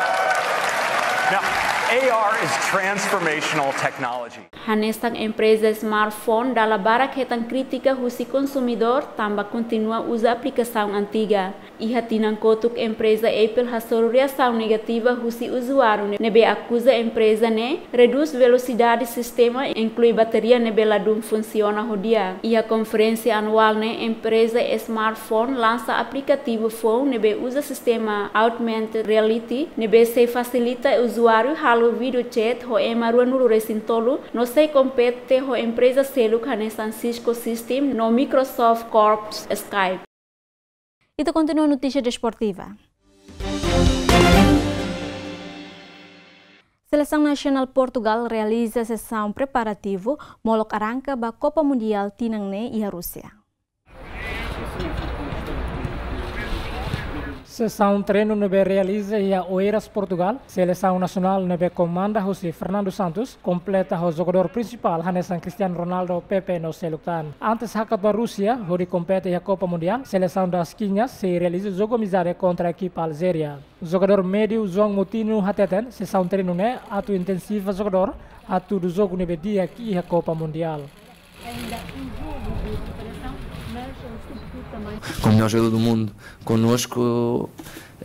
Now, A R is transformational technology. Hanesan empreza smartphone dala barak hetan krítika husi konsumidór tanba kontinua uza aplikasaun antiga. Iha tinan kotuk empreza Apple hasoru reasaun negativa husi uzuáriu ne'ebé akuza empreza ne'e redús velosidade sistema, inklui bateria ne'ebé ladún funsiona ho di'ak. Iha konferénsia anuál ne'e empreza smartphone lansa aplikativu foun ne'ebé uza sistema augmented reality ne'ebé sei fasilita uzuáriu halo video chat ho ema ruanulu resin tolu no sei kompete ho empreza seluk hanesan Cisco System no Microsoft Corp Skype. Ita kontinua notísia desportiva. Selesaun nasionál Portugal realiza sesaun preparativu molok arranka ba Kopa Mundiál tinan ne'e iha Rúsia. Sesaun treinu ne'ebé realiza iha Oeiras, Portugal, selesaun nasionál ne'ebé komanda husi Fernando Santos, kompleta ho jogadór prinsipál hanesan Cristiano Ronaldo, Pepe no seluk tan. Antes hakat ba Rúsia, hodi kompete iha Kopa Mundiál, selesaun das Quinhas sei realiza jogu amizade kontra ekipa Aljeria. Jogadór médiu João Moutinho hateten, sesaun treinu ne'e atu intensiva jogadór, hatudu jogu ne'ebé di'ak iha Kopa Mundiál. Com o melhor jogador do mundo connosco,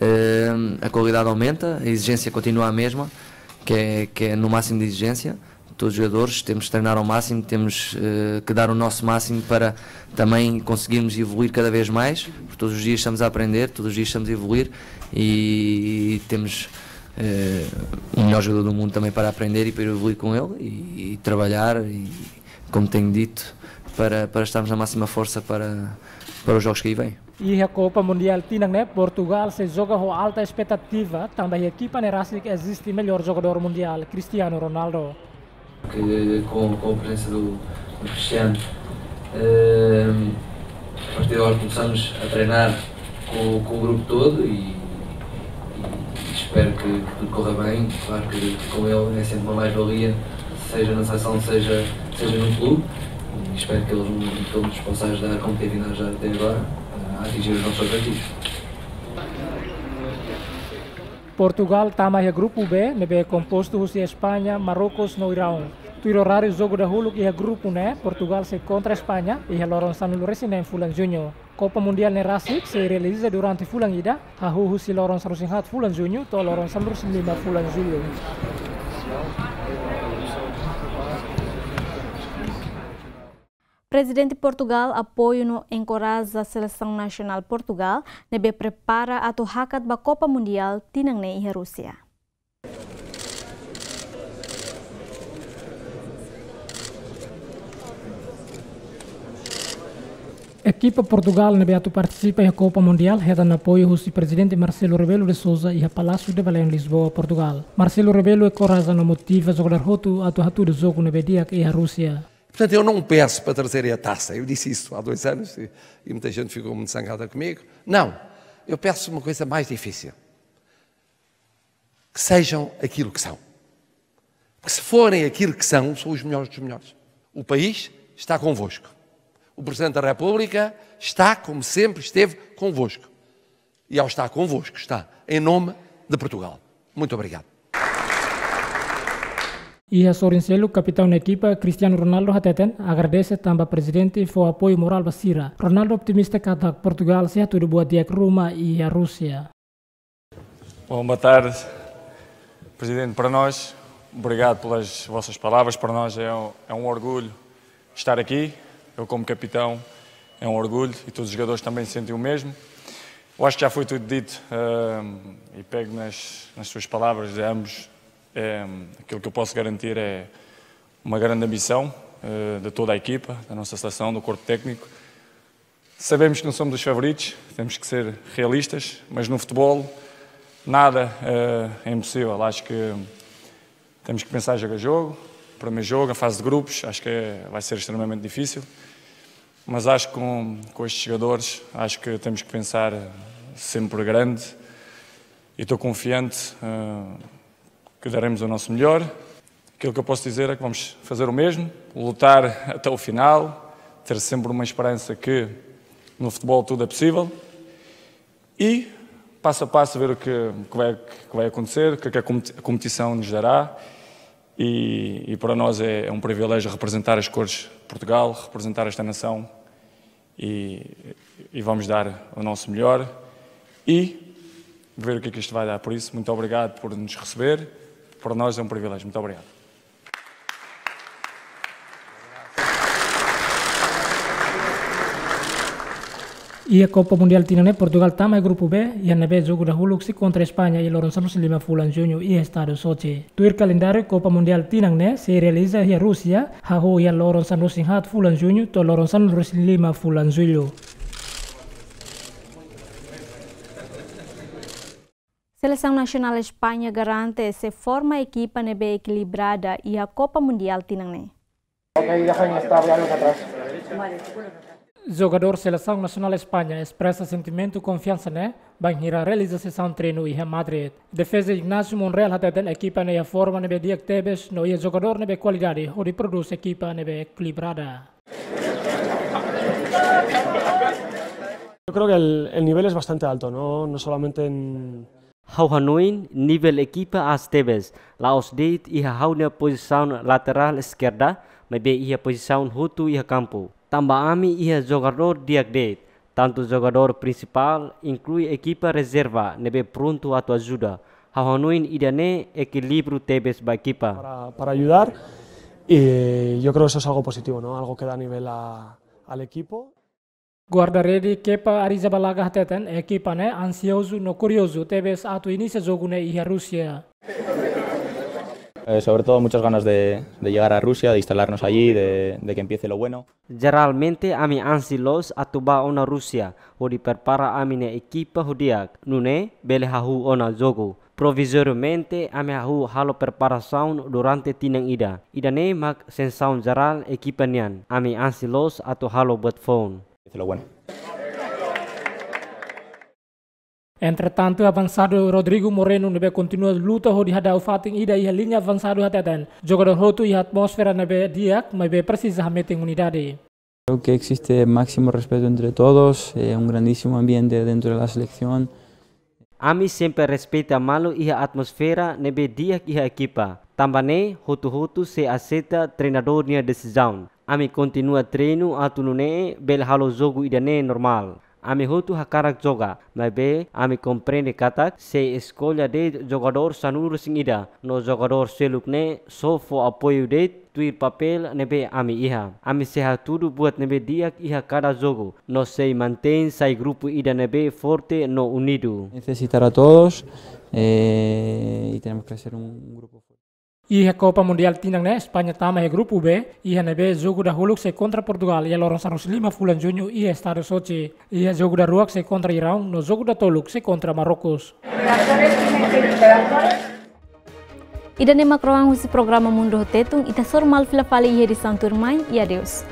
eh, a qualidade aumenta, a exigência continua a mesma, que é, que é no máximo de exigência. Todos os jogadores temos de treinar ao máximo, temos, eh, que dar o nosso máximo para também conseguirmos evoluir cada vez mais, porque todos os dias estamos a aprender, todos os dias estamos a evoluir e temos Eh, o melhor jogador do mundo também para aprender e para evoluir com ele e, e trabalhar, e, como tenho dito, para, para estarmos na máxima força para, para os jogos que aí vêm. Iha Copa Mundial tinan ne'e, Portugal sei joga ho alta espetativa, tanba iha ekipa ne'e rasik eziste melhor jogadór mundiál, Cristiano Ronaldo. Que com, com a presença do, do Cristiano, ehm, a partir de agora começamos a treinar com, com o grupo todo e, e espero que tudo corra bem. Claro que com ele é sempre uma mais-valia, seja na seleção, seja, seja no clube. E espero que ele, pelo menos, possa ajudar como tem vindo a ajudar até agora, a atingir os nossos objetivos. Portugal tama iha grupu B, ne'ebé kompostu husi España, Marrocos no Irão. Tuir oráriu jogu dahuluk iha grupu ne'e, Portugal sei kontra España iha loron sanulu-resin-neen fulan Juñu. Copa Mundial ne'e rasik sei realiza durante fulan ida, hahú husi loron sanulu-resin-haat fulan Juñu to'o loron sanulu-resin-lima fulan Jullu. Prezidente Portugal apoiu no enkoraja Selesaun Nasionál Portugal ne'ebé prepara atu hakat ba Copa Mundial tinan ne'e iha Rúsia. Ekipa Portugal ne'ebé atu partisipa iha Copa Mundial hetan apoiu husi Prezidente Marcelo Rebelo de Sousa iha Palácio de Belém, Lisboa, Portugal. Marcelo Rebelo enkoraja no motiva jogadór hotu atu hatudu jogu ne'ebé di'ak iha Rúsia. Portanto, eu não peço para trazerem a taça. Eu disse isso há dois anos e, e muita gente ficou muito zangada comigo. Não, eu peço uma coisa mais difícil. Que sejam aquilo que são. Porque se forem aquilo que são, são os melhores dos melhores. O país está convosco. O Presidente da República está, como sempre esteve, convosco. E ao estar convosco, está em nome de Portugal. Muito obrigado. Iha sorin seluk, kapitaun ekipa, Cristiano Ronaldo hateten agradese tanba prezidente fó apoiu morál ba sira. Ronaldo optimista katak Portugal sei hatudu buat di'ak ruma iha Rúsia. Bom, boa tarde, Presidente. Para nós, obrigado pelas vossas palavras. Para nós é um, é um orgulho estar aqui. Eu, como capitão, é um orgulho e todos os jogadores também sentem o mesmo. Eu acho que já foi tudo dito, ehm, e pego nas, nas suas palavras de ambos. Ehm, aquilo que eu posso garantir é uma grande ambição, eh, de toda a equipa, da nossa seleção, do corpo técnico. Sabemos que não somos os favoritos, temos que ser realistas, mas no futebol nada, eh, é impossível. Acho que temos que pensar jogo a jogo. Primeiro jogo, a fase de grupos, acho que é, vai ser extremamente difícil. Mas acho que com, com estes jogadores, acho que temos que pensar sempre grande. E estou confiante, eh, que daremos o nosso melhor. Aquilo que eu posso dizer é que vamos fazer o mesmo, lutar até o final, ter sempre uma esperança que no futebol tudo é possível e, passo a passo, ver o que, que vai, que vai acontecer, o que é que a competi-, a competição nos dará. E, e para nós é, é um privilégio representar as cores de Portugal, representar esta nação. E, e vamos dar o nosso melhor e ver o que é que isto vai dar. Por isso, muito obrigado por nos receber. Para nós é um privilégio. Muito obrigado. Iha Copa Mundial tinan ne'e, Portugal tama iha grupu B, iha ne'ebé jogu dahuluk sei kontra España iha loron sanulu-resin-lima fulan Juñu iha estádiu Sochi. Tuir kalendáriu, Copa Mundial tinan ne'e sei realiza iha Rúsia, hahú iha loron sanulu-resin-haat fulan Juñu to'o loron sanulu-resin-lima fulan Jullu. Selesaun Nasionál España garante sei forma ekipa ne'ebé ekilibrada iha Copa Mundial tinan ne'e. Ok, dejen estar ya los atrás. Jogadór Selesaun Nasionál España espresa sentimentu konfiansa ne'e bainhira realiza sesaun treinu iha Madrid. Defeza Ignacio Monreal hateten ekipa ne'e iha forma ne'ebé di'ak tebes no iha jogadór ne'ebé kualidade hodi prodús ekipa ne'ebé ekilibrada. Yo creo que el, el nivel es bastante alto, no, no solamente en... Ha'u hanoin nivel ekipa aas tebes, la'ós de'it iha ha'u-nia pozisaun laterál eskerda, maibé iha pozisaun hotu iha kampu. Tanba ami iha jogadór di'ak de'it, tantu jogadór prinsipál, inklui ekipa rezerva ne'ebé prontu atu ajuda. Ha'u hanoin ida-ne'e ekilíbriu tebes ba ekipa. Para, para ayudar, y yo creo que eso es algo positivo, ¿no? Algo que da nivel a, al equipo. Guarda-rede Kepa Arrizabalaga hateten, ekipa ne'e ansiozu no kuriozu tebes atu inisia jogu ne'e iha Rúsia. Eh, sobre todo muchas ganas de, de llegar a Rusia, de instalarnos allí, de, de que empiece lo bueno. Jeralmente ami ansi loos atu bá ona Rúsia, hodi prepara ami-nia ekipa ho di'ak, nune'e bele hahú ona jogu. Provizoriamente ami hahú halo preparasaun durante tinan ida. Ida-ne'e mak sensasaun jerál ekipa nian. Ami ansi loos atu halo buat foun. Lo bueno. Entretantu, avansadu Rodrigo Moreno ne'ebé kontinua luta hodi hadau fatin ida iha liña avansadu hateten, jogadór hotu iha atmósfera ne'ebé di'ak, maibé presiza hametin unidade. Creo que existe máximo respeto entre todos, eh, un grandísimo ambiente dentro de la selección. Ami sempre respeita malu iha atmósfera ne'ebé di'ak iha ekipa. Tanba ne'e, hotu-hotu sei aseita treinadór nia desizaun. Ami kontinua treinu atu nune'e bele halo jogu ida-ne'e normál. Ami hotu hakarak joga, maibé ami komprende katak sei eskolla de'it jogadór sanulu-resin-ida, no jogadór seluk ne'e só fó apoiu de'it tuir papél ne'ebé ami iha. Ami sei hatudu buat ne'ebé di'ak iha kada jogu, no sei mantein sai grupu ida ne'ebé forte no unidu. Necesitar a todos, eh, y tenemos que ser un grupo fuerte. Iha Kopa Mundiál tinan ne'e, España tama iha grupu B, iha ne'ebé jogu dahuluk sei kontra Portugal, iha loron sanulu-resin-lima fulan Juñu, iha Estádiu Sochi. Iha jogu daruak sei kontra Iraun, no jogu datoluk sei kontra Marrocos. Ida-ne'e mak rohan husi programa Mundu ho Tetun, ita hasoru malu fila fali iha edisaun tuirmai, i adeus.